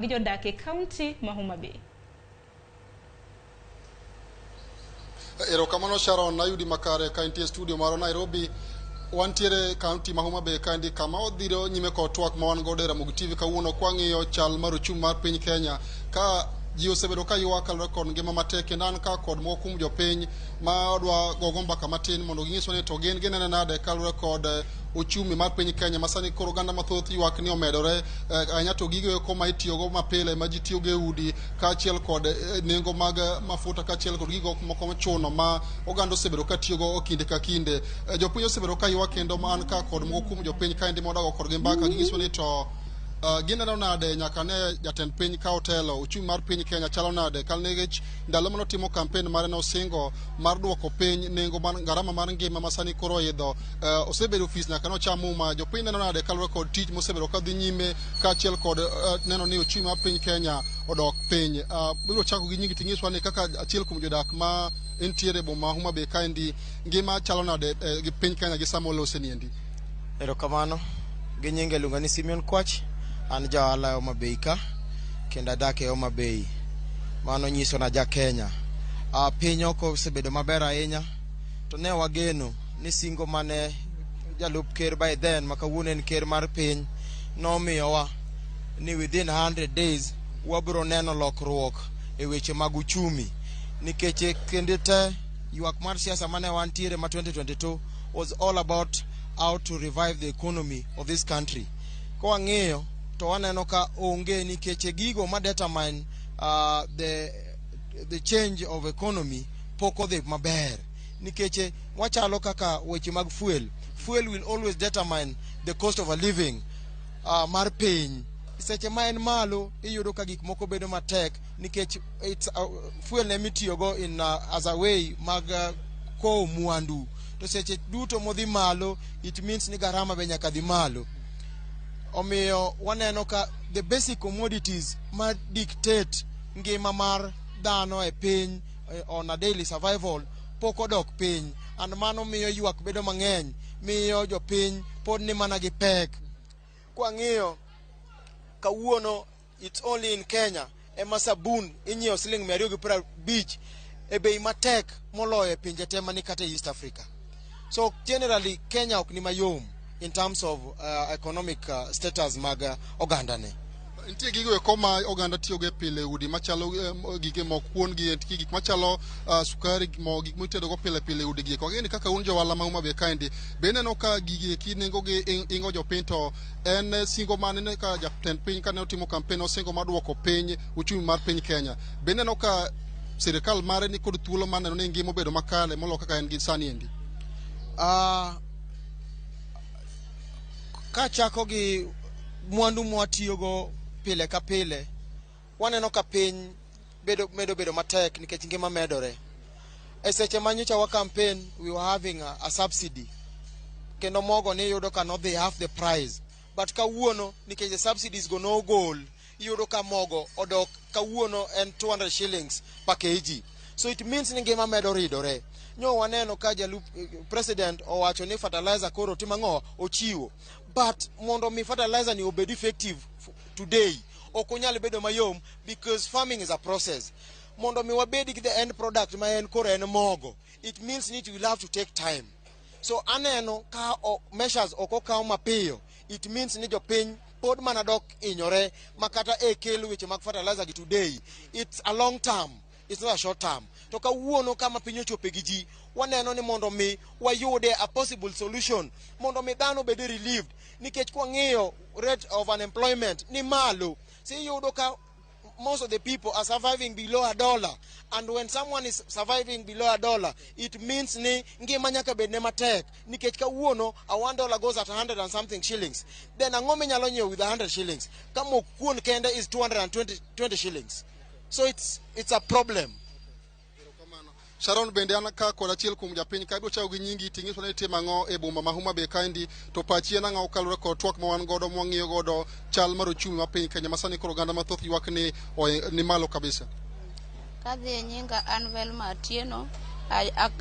Gi jodak e kaunti ma Homa Bay. Erokamano Sharon, nayudi makare ka intie studio marwa Nairobi. Wantiere kaunti ma Homa Bay kaendi kama odhiro nyime kod twak ma wan godo e Ramogi TV kawuono kwang'iyo chal mar ochumi mar piny Kenya ka ji osebedo ka ywak kaluwore kod ngima matek kendo an ka kod moko kuom jopiny ma odwa gogo mbaka matin mondo ginyiswa ni to gin ginene nade kaluwore kod ochumi mar piny Kenya ma sani koro oganda mathoth ywak ni omedore ahinya to gigo eko ma itiyogo mapile ma ji tiyogo e udi kaachiel kod nengo mag mafuta kaachiel kod gigo moko mochuno ma oganda osebedo ka tiyogo kinde ka kinde. Jopiny osebedo ka ywak kendo ma an ka kod moko kuom jopiny kaendi modago kodgi mbaka ginyiso ni to gineno nade nyaka ne jatend piny ka otelo ochumi mar piny Kenya chalo nade ka nikech ndalo mane otimo kampen mare nosingo mar duoko piny nengo mar garama mar ngima ma sani koro oidho. Osebedo ofis nyaka nocham muma. Jopiny neno nade kaluwore kod tich mosebedo ka dhi nyime kaachiel kod neno ni ochumi mar piny Kenya odok piny. Biro chako gi nyingi ting'iswa ni kaka achiel kuom jodak ma entiere e boma ma Homa Bay kaendi ngima chalo nade gi piny Kenya gi sama olose niendi. Erokamano. Gi nyinga iluonga ni Simeon Kwach. An ja ohala e Homa Bay ka kendo adak e Homa Bay. Mano nyiso na ja Kenya. Piny ok osebedo maber ahinya to ne wageno ni singo mane jalup ker by then ma kawuono en ker mar piny nomiyowa ni within 100 days wabiro neno lokruok e weche mag uchumi nikech e kinde te ywak mar siasa mane wantiere ma 2022 was all about how to revive the economy of this country. Kwang'iyo to waneno ka onge nikech gigo ma determine the change of economy pok odhi maber nikech wachalo kaka weche mag fuel. Fuel will always determine the cost of a living mar piny. Seche ma en malo iyudo ka gik moko bedo matek nikech it's, fuel ne mitiyogo in as a way mag kowo mwandu to seche duto modhi malo it means ni garama be nyaka dhi malo. Omiyo waneno ka the basic commodities ma dictate ngima mar dhano e piny on a daily survival pok odok piny and mano miyo ywak bedo mang'eny miyo jopiny pod ni mana gi pek. Kwang'iyo kawuono it's only in Kenya ema sabun inyiewo siling 250 e bei matek moloyo e pinje te mani kata e East Africa. So generally Kenya ok ni mayom in terms of economic status mag oganda ne. Nitie gigo eko ma oganda tiyogo e pile udi machalo gige mok kuon gi nitie gik machalo sukari mo gik mitedogo pile pile udi gi eko. Ang'e ni kaka un johala ma Homa Bay kaendi be ineno ka gigi eki nengo gi ingo jopiny to en singo mane ka jatend piny kane otimo kampen osingo mar duoko piny uchumi mar piny Kenya. Be ineno ka sirikal mare ni kod thuolo mar neno ni ngima obedo makare moloyo kaka en gi sani endi? Kachako gi mwandu mwatiyogo pile ka pile, waneno ka piny bedo, medo bedo matek nikech ngima medore. E seche ma nyocha wa campaign, we were having a subsidy. Kendo mogo niyudo ka nodhi half the price. But kawuono, nikech the subsidies go nogol, iyudo ka mogo odok kawuono en 200 shillings per kg. So it means ni ngima medo ridore. Nyo waneno ka jalup president owacho ni fertilizer koro timo ang'o ochiwo. But mondo mi fertilizer ni obed effective today, ok onyal bedo mayom because farming is a process. Mondo mi wabed gi the end product ma en koro en mogo, it means ni it will have to take time. So aneno ka measures ok okaw mapiyo, it means ni jopiny pod mana dok hinyore ma kata e kel weche mag fertilizer gi today, it's a long term, it's not a short term. To kawuono kama piny ochope gi ji, waneno ni mondo mi wayude a possible solution, mondo mi dhano obed relieved, nikech kwang'iyo rate of unemployment ni malo, so iyudo ka most of the people are surviving below a dollar, and when someone is surviving below a dollar, it means ni ngima nyaka bed ne matek, nikech kawuono a $1 goes at 100 and something shillings, then ang'o minyalo nyiewo with 100 shillings ka mok kuon kende is 220 20 shillings? So it's a problem. Sharon bende an ka kod achiel kuom japiny ka ibiro chako gi nyingi ting'iso ni itimo ang'o e boma ma Homa Bay kaendi to pachi en ang'o kaluwore kod twak ma wan godo mwang'iyo godo chal mar ochumi ma piny Kenya ma sani koro oganda mathoth ywak ni ni malo kabisa. Kadhi e nyinga an Velma Atieno,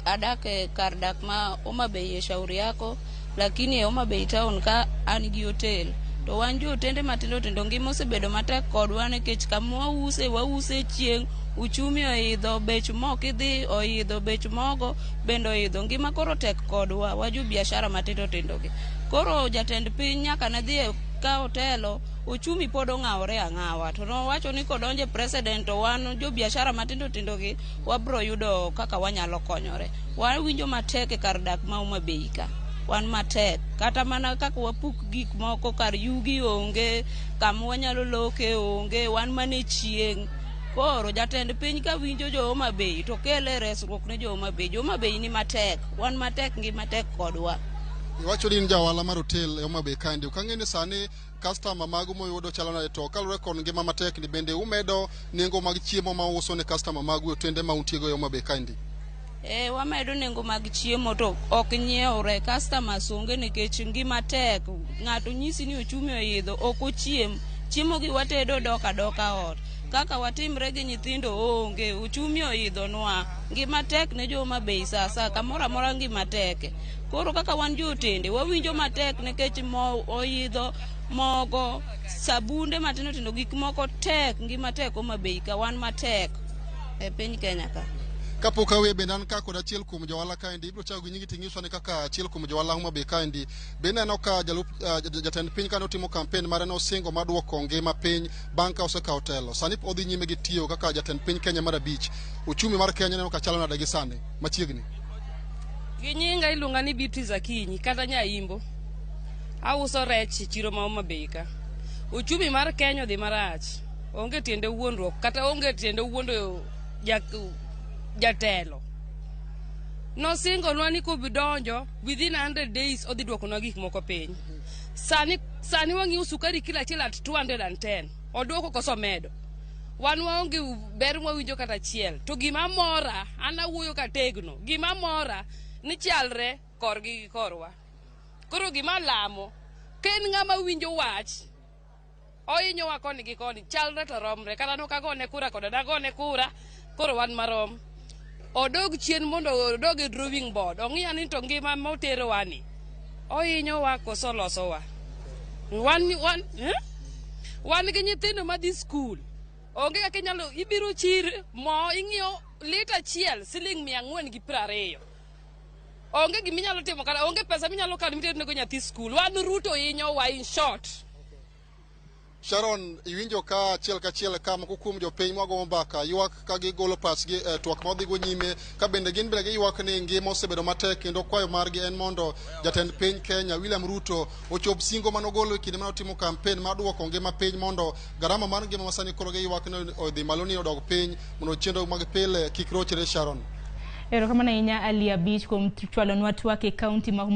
adak e kar dak ma Homa Bay e Shauri Yako, lakini e Homa Bay town ka an gi hotel. To wan jo otende matindo tindo ngima osebedo matek kodwa nikech kama wause wause chieng' uchumi oidho, bech mo kidhi oidho, bech mogo bende oidho. Ngima koro tek kodwa wa jo biashara matindo tindo gi. Koro jatend piny nyaka ne dhi ka otelo, uchumi pod ong'awore ang'awa. To nowacho ni kodonje president to wan jo biashara matindo tindo gi wabro yudo kaka wanyalo konyore. Wawinjo matek e kar dak ma Homa Bay ka. Wan matek. Kata mana kaka wapuk gik moko kar yugi onge, kama wanyalo loke onge, wan mana e chieng'. Koro jatend piny ka winjo jo Homa Bay to kele resruok ne jo Homa Bay. Jo Homa Bay ni matek, wan matek ngima tek kodwa. Iwacho ni in ja ohala mar hotel e Homa Bay kaendi. Ok ang'e ni sani customer magu muyudo chalo nade to kaluwore kod ngima matek ni bende umedo nengo mag chiemo ma uso ne customer magu e otende ma untiego e Homa Bay kaendi. E, wamedo nengo mag chiemo to ok nyiewre customers onge nikech ngima tek. Ng'ato nyisi ni uchumi oidho, ok ochiem. Chiemo gi watedo dok adoka ot. Kaka watimre gi nyithindo onge, uchumi oidho nwa. Ngima tek ne jo Homa Bay sasa, kamoro amora ngima tek. Koro kaka wan jo otende, wawinjo matek nikech mo oidho, mogo, sabunde matindo tindo, gik moko tek, ngima tek Homa Bay ka, wan matek e piny Kenya ka. Kapok awe bende an ka kod achiel kuom johala kaendi, ibiro chako gi nyingi ting'iswa ni kaka achiel kuom johala Homa Bay kaendi. Be ineno ka jalup jatend piny kane otimo campaign mare nosingo mar duoko ngima piny bang' ka osekawo telo. Sani odhi nyime gi tiyo kaka jatend piny Kenya mar abich. Uchumi mar Kenya neno ka chalo nade gi sani machiegni? Gi nyinga iluonga ni Beatrice Akinyi kata Nyaimbo. Auso rech e chiro ma Homa Bay ka. Uchumi mar Kenya odhi marach. Onge tiende wuondruok kata onge tiende wuondo jatelo. Nosingonwa ni kobidonjo within 100 days odhi duokonwa gik moko piny. Sani wang'iewo sukari kilo achiel at 210. Oduoko koso omedo? Wan waonge ber mwawinjo kata achiel. To gima mora, an awuoyo kategno, gima mora ni chalre korgi gi korwa. Koro gima lamo, ka en ng'ama winjo wach, ohinyowa koni gi koni, chalre to romre. Kata nokagone kura koda nagone kura, koro wan marom. Odog chien mondo odog e drawing board, ong'i ni to ngima moterowa ni, ohinyowa koso olosowa. Wan, eh? Wan gi nyithindo madhi skul. Onge kaka inyalo, ibiro chir mo ing'iewo lita achiel siling 420. Onge giminyalo timo kata onge pesa minyalo kano miternego nyathi skul. Wan Ruto hinyowa in short. Sharon, iwinjo ka achiel kachiel ka moko kuom jopiny mwago mbaka ywak ka gigolo pachgi e twak ma odhigo nyime ka bende gin bende giywak ni ngima osebedo matek kendo kwayo margi en mondo jatend piny Kenya William Ruto ochop singo manogolo e kinde manotimo campaign mar duoko ngima piny mondo garama mar ngima masani koro giywak ni odhi malo ni odog piny mondo chenro mag pile kik rochre. Sharon. Erokamano ahinya Ali Abich kuom chwalonwa twak e kaunti ma Homa.